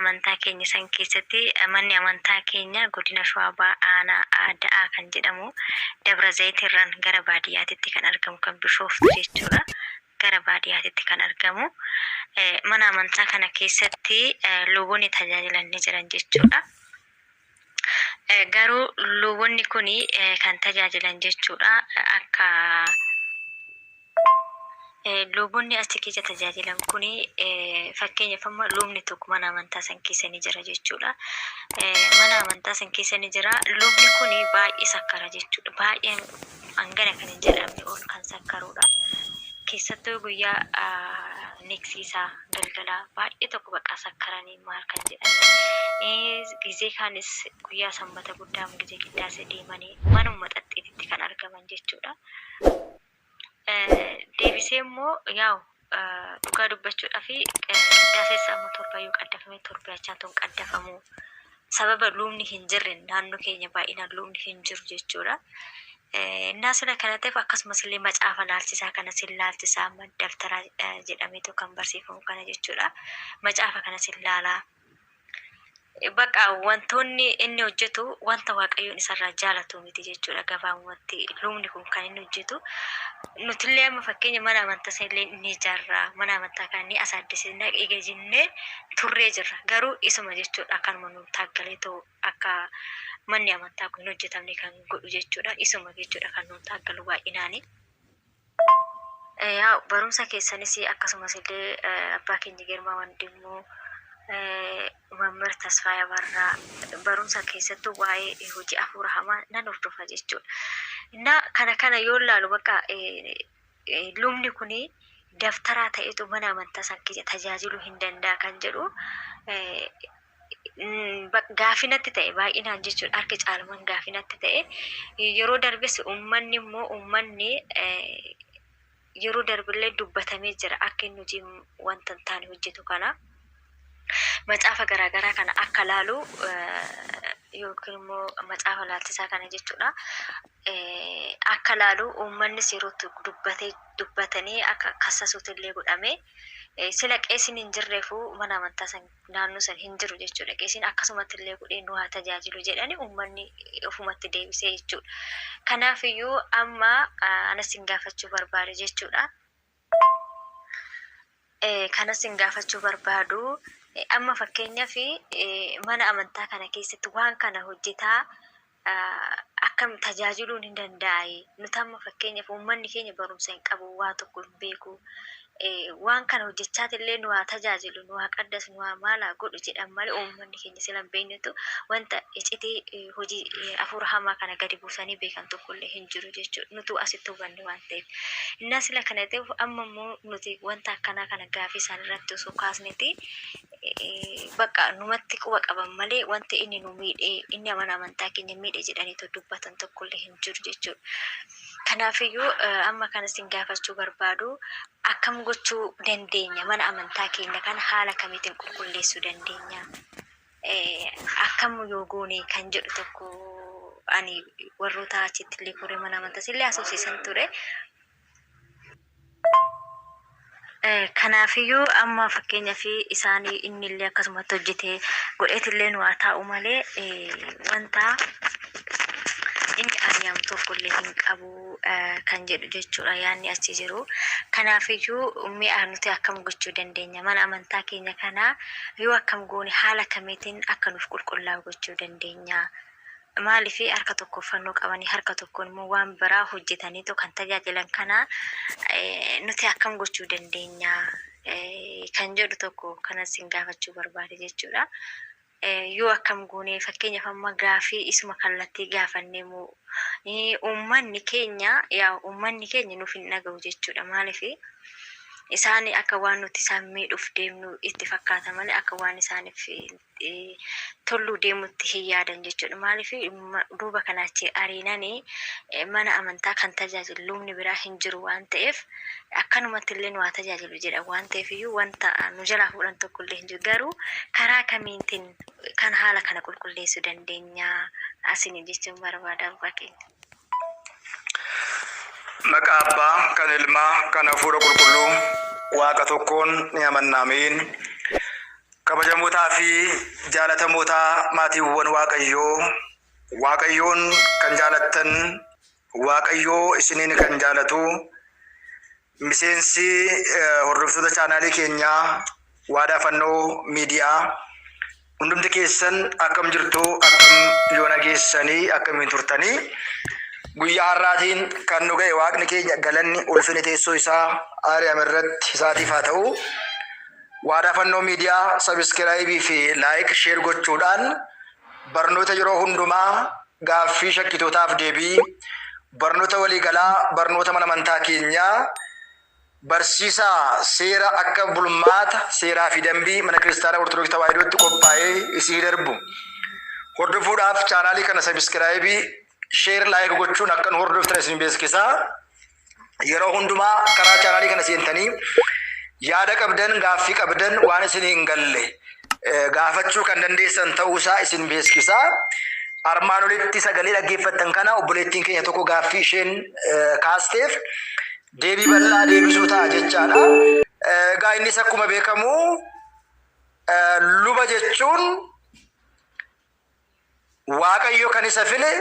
amantaa keenya san keessatti manni amantaa keenya godina Shawaa Bahaa aanaa Aada'aa kan jedhamu Dabra Zayit irraan gara baadiyyaatitti kan argamu kan Bishooftu jechuudha. Gara baadiyyaatitti kan argamu. Mana amantaa kana keessatti luboonni tajaajilan ni jiran jechuudha. Garuu luboonni kun kan tajaajilan jechuudha akka Luboonni achi keessa tajaajilan kun fakkeenyaaf amma lubni tokko mana amantaa san keessa ni jira jechuudha. Mana amantaa san keessa ni jira. Lubni kun baay'ee sakkara jechuudha. Baay'ee hangana kan hin jedhamne ol kan sakkarudha. Keessattuu guyyaa niksiisaa galgalaa baay'ee tokko baqa sakkaranii maal kan jedhani. Gizee kaanis guyyaa sanbata guddaa gizee qiddaasee deemanii manuma maxaxxiititti kan argaman jechuudha. Deebisee immoo yaa'u dhugaa dubbachuudhaaf qiddaasee amma torbayyuu qaddafame torbachaa tun qaddafamu sababa lubni hin jirre naannoo keenya baay'inaan lubni hin jiru jechuudha. Innaa sila kana ta'eef akkasumas illee macaafa laalchisaa kana sin laalchisaa amma dabtara jedhameetu kan barsiifamu kana jechuudha. Macaafa kana sin laalaa. Bakka wantoonni inni hojjetu wanta Waaqayyoon isarraa jaalatu miti jechuudha gabaabumatti lubni kun kan inni hojjetu. Nutillee amma fakkeenya mana amantaa sana illee ni ijaarra mana amantaa kana ni asaaddisina eega jennee turree jirra. Garuu isuma jechuudha kanuma nu taaggalee ta'u akka manni amantaa kun hin hojjetamne kan godhu jechuudha. Isuma jechuudha kan nu taaggalu baay'inaani. Yaa barumsa keessanis akkasumas illee abbaa keenya Girmaa Wandimmuu Mammir Tasfaayee Abarraa barumsa keessattuu waa'ee hojii hafuura hamaa nan hordofa jechuudha. Innaa kana kana yoo ilaalu bakka lubni kun daftaraa ta'etu mana amantaa san keessa tajaajiluu hin danda'a kan jedhu gaafii natti ta'e baay'inaan jechuudha harki caalmaan gaafii natti ta'e yeroo darbes uummanni immoo uummanni yeroo darbillee dubbatamee jira akka inni hojii wanta hin taane hojjetu kana macaafa garaagaraa kana akka laalu yookiin immoo macaafa laalchisaa kana jechuudha akka laalu uummannis yeroo dubbatee dubbatanii akka kassasuutillee godhame sila qeesiin hin jirreefu mana amantaa san naannoo san hin jiru jechuudha. Qeesiin akkasumatti illee godhee nu haa tajaajilu jedhani uummanni ofumatti deebisee jechuudha. Kanaaf iyyuu amma anas sin gaafachuu barbaadu jechuudha. Kanas sin gaafachuu barbaadu amma fakkeenyaaf mana amantaa kana keessatti waan kana hojjetaa akkam tajaajiluun hin danda'aye. Nuti amma fakkeenyaaf uummanni keenya barumsa hin qabu, waa tokko hin beeku. Waan kana hojjechaatillee nu haa tajaajilu, nu haa qaddasu, nu haa maal haa godhu jedhan malee uummanni keenya sila hin beeknetu wanta icitii hojii hafuura hamaa kana gadi buusanii beekan tokkollee hin jiru jechuudha. Nutu asitti hubanne waan ta'eef. Innaa sila kana ta'eef amma immoo nuti wanta akkanaa kana gaafii isaan irratti osoo kaasneti bakka numatti quba qaban malee wanti inni nu miidhe inni amana amantaa keenya miidhe jedhaniitu dubbatan tokkollee hin jiru jechuudha. Kanaafiyyuu amma kana sin gaafachuu barbaadu akkam gochuu dandeenya mana amantaa keenya kana haala kamiitiin qulqulleessuu dandeenya akkam yoo goone kan jedhu tokko ani warroota achitti illee koree mana amantaas illee haasofsiisan ture. Kanaafiyyuu amma fakkeenyaaf isaan inni illee akkasumatti hojjetee godheetillee nu haa taa'u malee wanta inni ari'amu tokkollee hin qabu kan jedhu jechuudha yaadni achi jiru. Kanaafiyyuu mi'a nuti akkam gochuu dandeenya mana amantaa keenya kanaa yoo akkam goone haala kamiitiin akka nuuf qulqullaa'u gochuu dandeenya. Maaliif harka tokko fannoo qabanii harka tokkoon immoo waan biraa hojjetaniitu kan tajaajilan kana nuti akkam gochuu dandeenya kan jedhu tokko kanas sin gaafachuu barbaade jechuudha. Yoo akkam goone fakkeenyaaf amma gaafii isuma kallattii gaafannee moo uummanni keenya yaa uummanni keenya nuuf hin dhaga'u jechuudha. Maaliif isaan akka waan nuti isaan miidhuuf deemnu itti fakkaata malee akka waan isaaniif tolluu deemutti hin yaadan jechuudha. Maaliif duuba kana achi ariinanii mana amantaa kan tajaajilu lubni biraa hin jiru waan ta'eef akkanumatti illee nu haa tajaajilu jedha waan ta'eef iyyuu wanta nu jalaa fuudhan tokko illee hin jiru. Garuu karaa kamiitiin kan haala kana qulqulleessuu dandeenya asiniin jechuun barbaada abbaa keenya. Maqaa Abbaa, kan Ilmaa, kan Hafuura Qulqulluu, Waaqa tokkoon ni amanna. Ameen. Kabajamootaa fi jaalatamootaa maatiiwwan Waaqayyoo, Waaqayyoon kan jaalattan, Waaqayyoo isiniin kan jaalatu, miseensi hordoftoota chaanaalii keenyaa Waadaa Fannoo Miidiyaa hundumti keessan akkam jirtu, akkam yoona geessanii, akkamiin turtanii? Guyyaa har'aatiin kan nu ga'e Waaqni keenya galanni ulfini teessoo isaa Aariyaam irratti isaatiif haa ta'u. Waadaa Fannoo Miidiyaa sabiskiraayibii fi like share gochuudhaan barnoota yeroo hundumaa, gaaffii shakkitootaaf deebii, barnoota waliigalaa, barnoota mana amantaa keenyaa, barsiisaa seera akka bulmaata seeraa fi dambii mana kiristaanaa Ortodoksii Tawaahidootti qophaa'ee isinii darbu hordofuudhaaf chaanaalii kana sabiskiraayibii, share, like gochuun akka nu hordoftan isin beeksisaa. Yeroo hundumaa karaa chaanaalii kana seentanii yaada qabdan, gaaffii qabdan, waan isin hin galle gaafachuu kan dandeessan ta'uusaa isin beeksisaa. Armaan olitti sagalee dhaggeeffattan kana obboleettiin keenya tokko gaaffii isheen kaasteef deebii bal'aa deebisuu ta'a jechaadha. Egaa innis akkuma beekamu luba jechuun Waaqayyo kan isa file,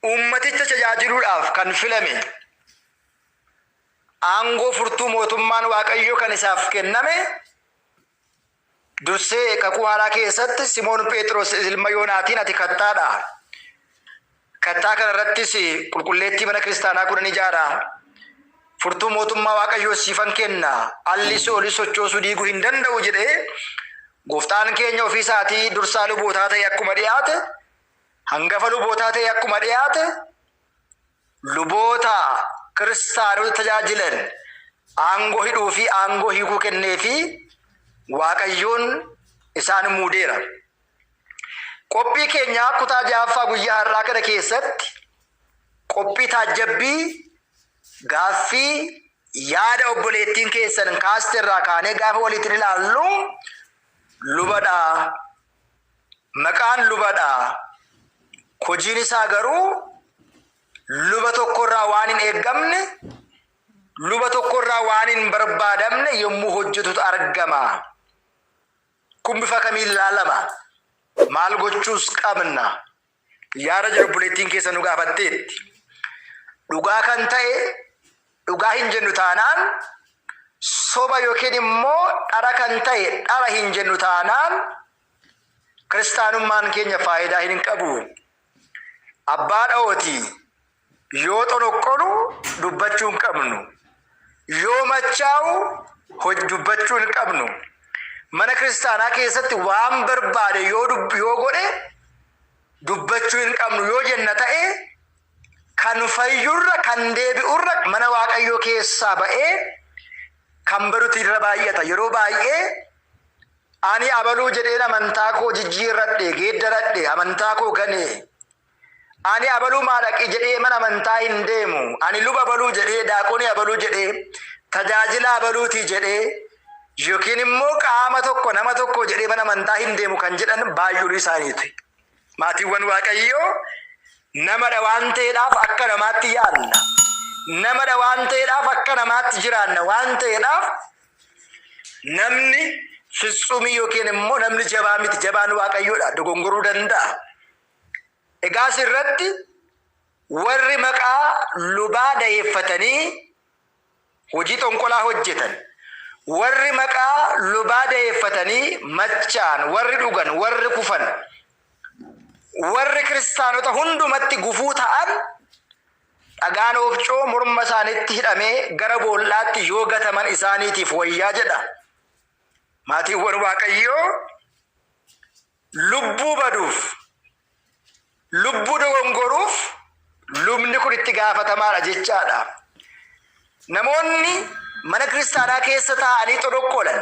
uummaticha tajaajiluudhaaf kan filame, aangoo furtuu mootummaan Waaqayyo kan isaaf kenname, dursee kakuu haaraa keessatti Simoon Phexros ilma Yoonaatiin ati kattaadha. Kattaa kana irrattis qulqulleettii mana kiristaanaa kudhan ijaara. Furtuu mootummaa Waaqayyoo siifan kenna. Alli si'oolis sochoosuu diiguu hin danda'u jedhee gooftaan keenya ofii isaatii dursaa lubootaa ta'e akkuma dhiyaate, hangafa lubootaa ta'e akkuma dhiyaate, luboota kiristaanota tajaajilan aangoo hidhuu fi aangoo hiikuu kennee fi Waaqayyoon isaan muudeera. Qophii keenya kutaa ja'affaa guyyaa har'aa kana keessatti qophii taajjabbii gaaffii yaada obboleettiin keessan kaaste irraa kaanee gaafa walitti ilaallu, lubadha. Maqaan lubadha. Hojiin isaa garuu luba tokkorraa waan hin eeggamne, luba tokkorraa waan hin barbaadamne yommuu hojjetutu argama. Kun bifa kamiin ilaalama? Maal gochuus qabna? Yaada jedhu obboleettiin keessa nu gaafatteetti. Dhugaa kan ta'e dhugaa hin jennu taanaan soba, yookiin immoo dhara kan ta'e dhara hin jennu taanaan kiristaanummaan keenya faayidaa hin qabu. Abbaa dha'ooti yoo xonoqqolu dubbachuu hin qabnu. Yoo machaa'u dubbachuu hin qabnu. Mana kiristaanaa keessatti waan barbaade yoo godhe dubbachuu hin qabnu yoo jenna ta'e, kan fayyurra, kan deebi'urra mana Waaqayyoo keessaa ba'ee kan badutu irra baay'ata. Yeroo baay'ee ani abaluu jedheen amantaa koo jijjiirradhe, geeddaradhe, amantaa koo gane. Ani abaluu maadhaqi jedhee mana amantaa hin deemu. Ani luba abaluu jedhee, daaqonii abaluu jedhee, tajaajila abaluutii jedhee, yookiin immoo qaama tokko, nama tokko jedhee mana amantaa hin deemu kan jedhan baay'uun isaaniiti. Maatiiwwan Waaqayyoo, namadha waan ta'eedhaaf akka namaatti yaadna. Namadha waan ta'eedhaaf akka namaatti jiraanna waan ta'eedhaaf, namni fitsumii yookiin immoo namni jabaa miti, jabaan Waaqayyoodha, dogongoruu danda'a. Egaa asirratti warri maqaa lubaa daheeffatanii hojii xonqolaa hojjetan, warri maqaa lubaa daheeffatanii machaan, warri dhugan, warri kufan, warri kiristaanota hundumatti gufuu ta'an, dhagaan oofcoo morma isaaniitti hidhamee gara boollaatti yoo gataman isaaniitiif wayyaa jedha. Maatiiwwan Waaqayyoo, lubbuu baduuf, lubbuu dogongoruuf lubni kun itti gaafatamaadha jechaadha. Namoonni mana kiristaanaa keessa taa'anii xonoqqolan,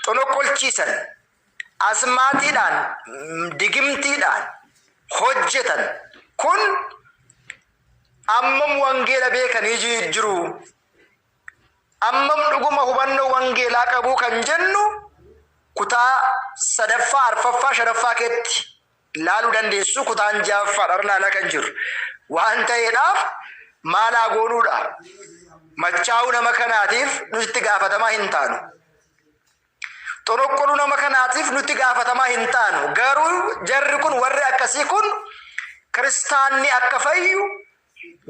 xonoqqolchiisan, asmaatiidhaan, digimtiidhaan hojjetan kun ammam wangeela beekanii jiru? Ammam dhuguma hubannoo wangeelaa qabuu kan jennu kutaa sadaffaa, arfaffaa, shanaffaa keetti laaluu dandeessu, kutaan ja'affaadha laalaa kan jiru. Waan ta'eedhaaf maalaa goonuudha? Machaa'uu nama kanaatiif nuti itti gaafatamaa hin taanu. Xonoqqoluu nama kanaatiif nuti gaafatamaa hin taanu. Garuu jarri kun, warri akkasii kun, kiristaanni akka fayyu,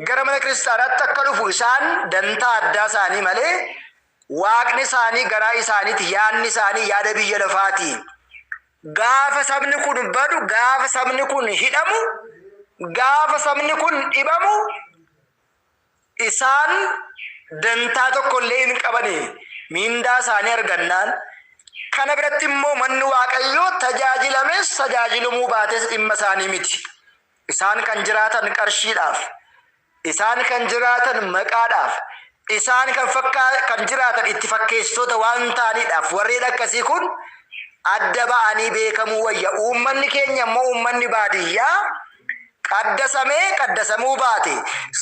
gara mana kiristaanaatti akka dhufu isaan dantaa addaa isaanii malee, waaqni isaanii garaa isaaniiti, yaadni isaanii yaada biyya lafaati. Gaafa sabni kun badu, gaafa sabni kun hidhamu, gaafa sabni kun dhibamu, isaan dantaa tokko illee hin qabani. Miindaa isaanii argannaan kana biratti immoo manni Waaqayyoo tajaajilames tajaajilamuu baates dhimma isaanii miti. Isaan kan jiraatan qarshiidhaaf, isaan kan jiraatan maqaadhaaf, isaan kan fakkaa kan jiraatan itti fakkeessitoota waan ta'aniidhaaf, warreen akkasii kun adda ba'anii beekamuu wayya. Uummanni keenya immoo, uummanni baadiyyaa, qaddasamee qaddasamuu baate,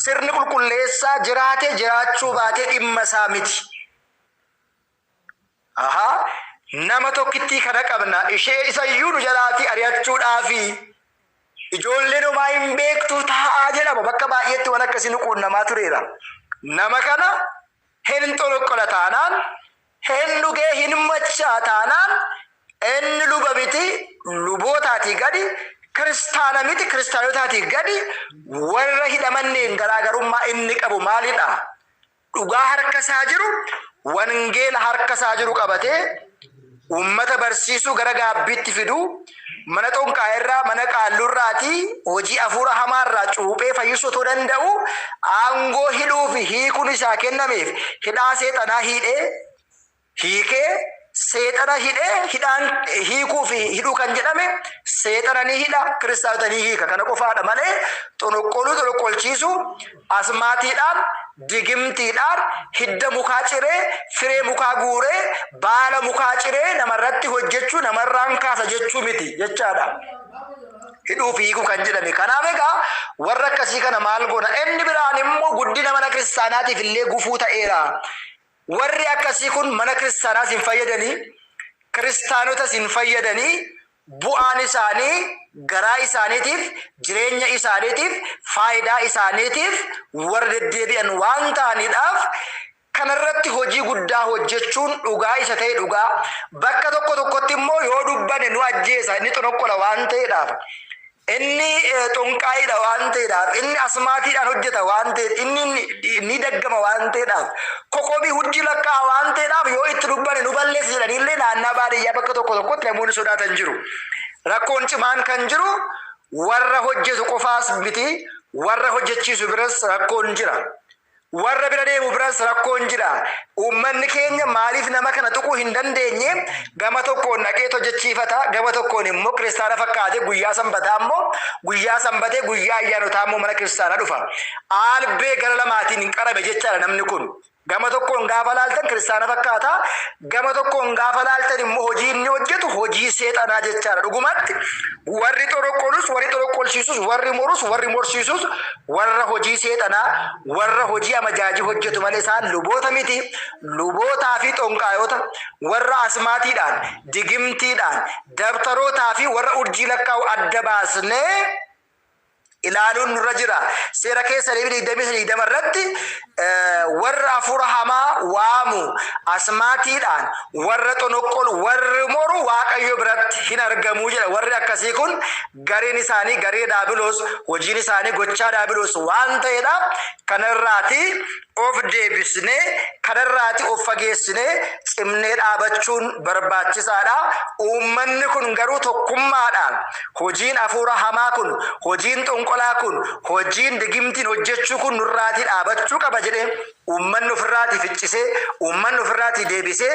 sirni qulqulleessaa jiraate jiraachuu baate, dhimma isaa miti. Ahaa, nama tokkittii kana qabna, ishee isayyuu nu jalaatii ari'achuudhaafi ijoolleen homaa hin beektu taa'aa jedhama. Bakka baay'eetti waan akkasii nu quunnamaa tureera. Nama kana hin xoloqqola taanaan, hin dhugee hin machaa taanaan, inni luba miti, lubootaatii gadi, kiristaana miti, kiristaanotaatii gadi. Warra hidhamanneen garaagarummaa inni qabu maalidha? Dhugaa harka isaa jiru, wangeela harka isaa jiru qabatee uummata barsiisuu, gara gaabbiitti fiduu, mana xonqaa irraa, mana qaallurraatii, hojii hafuura hamaarraa cuuphee fayyisuu otoo danda'u, aangoo hidhuu fi hiikuun isaa kennameef, hidhaa seexanaa hidhee hiikee, seexana hidhee, hidhaan hiikuu fi hidhuu kan jedhame, seexana ni hidha, kiristaanota ni hiika, kana qofaadha malee xonoqqoluu, xonoqqolchiisuu, asmaatiidhaan, digimtiidhaan, hidda mukaa ciree, firee mukaa guuree, baala mukaa ciree namarratti hojjechuu, namarraan kaasa jechuu miti jechaadha. Hidhuu fi hiikuu kan jedhame. Kanaaf egaa warra akkasii kana maal goona? Inni biraan immoo guddina mana kiristaanaatiif illee gufuu ta'eera. Warri akkasii kun mana kiristaanaas hin fayyadanii, kiristaanotas hin fayyadanii, bu'aan isaanii garaa isaaniitiif, jireenya isaaniitiif, faayidaa isaaniitiif warra deddeebi'an waan ta'aniidhaaf, kanarratti hojii guddaa hojjechuun, dhugaa isa ta'e dhugaa, bakka tokko tokkotti immoo yoo dubbanne nu ajjeesa, inni xonoqqola waan ta'eedhaaf. Inni xonqaayiidha waan ta'eedhaaf, inni asmaatiidhaan hojjeta waan ta'eef, inni ni daggama waan ta'eedhaaf, kokobii hojii lakkaa'a waan ta'eedhaaf, yoo itti dubbanne nu balleessa jedhaniillee naannaa baadiyyaa bakka tokko tokkotti namoonni sodaatan jiru. Rakkoon cimaan kan jiru warra hojjetu qofaas miti, warra hojjechiisu biras rakkoon jira. Warra bira deemu biras rakkoon jira. Uummanni keenya maaliif nama kana tuquu hin dandeenye? Gama tokkoon dhaqeet hojjechiifata, gama tokkoon immoo kiristaana fakkaate guyyaa sanbataa immoo, guyyaa sanbatee, guyyaa ayyaanotaa immoo mana kiristaanaa dhufa. Aalbee gara lamaatiin hin qarame jechaadha namni kun. Gama tokkoon gaafa laaltan kiristaana fakkaata. Gama tokkoon gaafa laaltan immoo hojii inni hojjetu hojii seexanaa jechaadha. Dhugumatti warri xoroqqolus, warri xoroqqolchiisus, warri morus, warri morsiisus warra hojii seexanaa, warra hojii amajaajii hojjetu malee isaan luboota miti. Lubootaa fi xonqaayota, warra asmaatiidhaan, digimtiidhaan, dabtarootaa fi warra urjii lakkaa'u adda baasnee ilaaluun nurra jira. Seera keessa deebii 23:20 irratti warra hafuura hamaa waamu, asmaatiidhaan warra xonoqqolu, warri moru Waaqayyo biratti hin argamuu jedha. Warri akkasii kun gareen isaanii garee daabiloos, hojiin isaanii gochaa daabiloos waan ta'eedhaaf, kanarraati of deebisnee, kanarraati of fageessinee cimnee dhaabachuun barbaachisaadha. Uummanni kun garuu tokkummaadhaan hojiin hafuura hamaa kun, hojiin xonqolaa kun, hojiin digimtiin hojjechuu kun nurraatii dhaabachuu qaba jedhee uummanni ofirraatii ficcisee, uummanni ofirraatii deebisee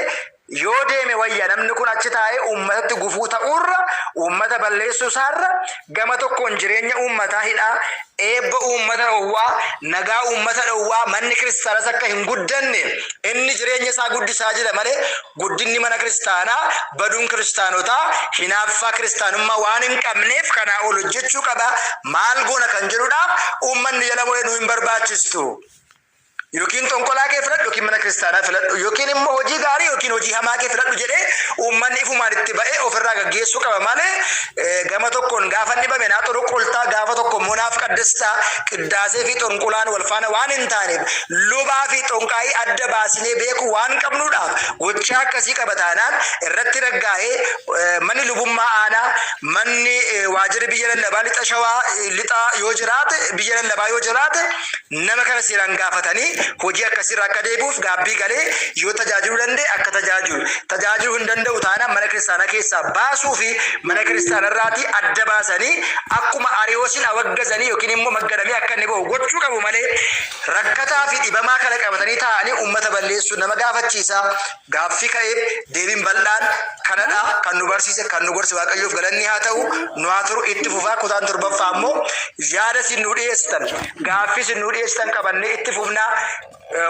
yoo deeme wayya. Namni kun achi taa'ee uummatatti gufuu ta'uurra, uummata balleessuu isaarra, gama tokkoon jireenya uummataa hidhaa, eebba uummata dhowwaa, nagaa uummata dhowwaa, manni kiristaanas akka hin guddanne, inni jireenya isaa guddisaa jira malee guddinni mana kiristaanaa, baduun kiristaanotaa, hinaaffaa kiristaanummaa waan hin qabneef kanaa ol hojjechuu qaba. Maal goona kan jedhudhaaf uummanni jala muree nu hin barbaachistu. Yookiin xonqolaa kee filadhu yookiin mana kiristaanaa filadhu yookiin immoo hojii gaarii yookiin hojii hamaa kee filadhu jedhee uummanni ifumaan itti ba'ee ofirraa gaggeessuu qaba malee gama tokkoon gaafa dhibame naa xonqoltaa, gaafa tokko immoo naaf qaddastaa, qiddaasee fi xonqolaan wal faana waan hin taaneef lubaa fi xonqaayii adda baasinee beekuu waan qabnuudhaaf gochaa akkasii qaba taanaan irratti raggaa'ee manni lubummaa aanaa, manni waajjirri biyya lallabaa lixa Shawaa lixaa yoo jiraate, biyya lallabaa yoo jiraate, nama kana seeraan gaafatanii hojii akkasiirraa akka deebi'uuf, gaabbii galee yoo tajaajiluu danda'e akka tajaajilu, tajaajiluu hin danda'u taanaan mana kiristaanaa keessaa baasuu fi mana kiristaanarraatii adda baasanii akkuma Ariyoosiin awaggazanii yookiin immoo maggadamee akka inni ba'u gochuu qabu malee rakkataa fi dhibamaa kana qabatanii taa'anii uummata balleessuu nama gaafachiisa. Gaaffii ka'eef deebiin bal'aan kanadha. Kan nu barsiise, kan nu gorse Waaqayyoof galanni haa ta'u. Nu haa turu, itti fufaa. Kutaan torbaffaa ammoo yaada isin nu dhiyeessitan, gaaffii isin nu dhiyeessitan qabannee itti fufnaa.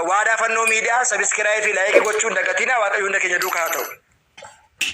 Waadaa Fannoo Miidiyaa subscribe fi like gochuun dagatinaa. Waaqayyo hunda keenya duukaa haa ta'u.